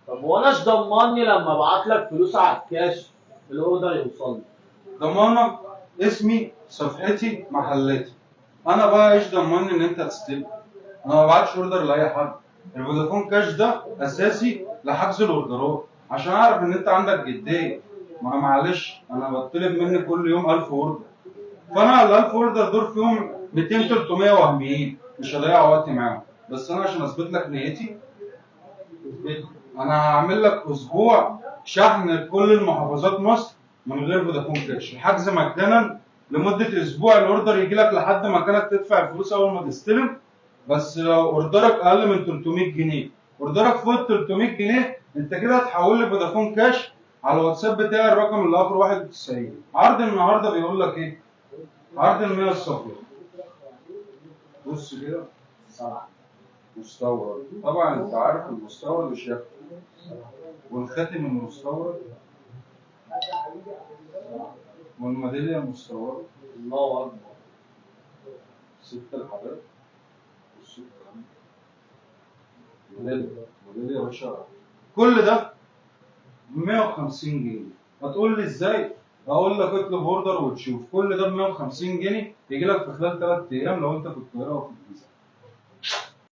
طب وانا ايش ضمني لما ابعت لك فلوس على الكاش ال order يوصل لي؟ ضمانك اسمي، صفحتي، محلاتي. انا بقى ايش ضمني ان انت هتستلم؟ انا ما ببعتش order لاي حد. الفودافون كاش ده اساسي لحجز الاوردرات عشان اعرف ان انت عندك جديه. ما معلش، انا بطلب مني كل يوم 1000 order، فانا ال 1000 order دول فيهم 200 300 وهميين، مش هضيع وقتي معاهم. بس انا عشان اثبت لك نيتي، انا هعمل لك اسبوع شحن لكل المحافظات مصر من غير فودافون كاش، الحجز مجانا لمدة اسبوع. ال order يجي لك لحد مكانك، تدفع الفلوس اول ما تستلم. بس لو order ك اقل من 300 جنيه، order ك فوق 300 جنيه، انت كده هتحول لي فودافون كاش على الواتساب بتاعي، الرقم اللي اخره 91. عرض النهارده بيقول لك ايه؟ عرض المية الصافيه. بص كده. صح. مستورد طبعا، انت عارف المستورد وشياكته، والخاتم المستورد والميدالية المستوردة. الله اكبر. ست الحبايب. بص الكلام، ميدالية ميدالية يا باشا. كل ده ب 150 جنيه. هتقول لي ازاي؟ اقول لك اطلب order وتشوف. كل ده ب 150 جنيه، يجي لك في خلال 3 ايام لو انت في القاهرة او في الجيزة.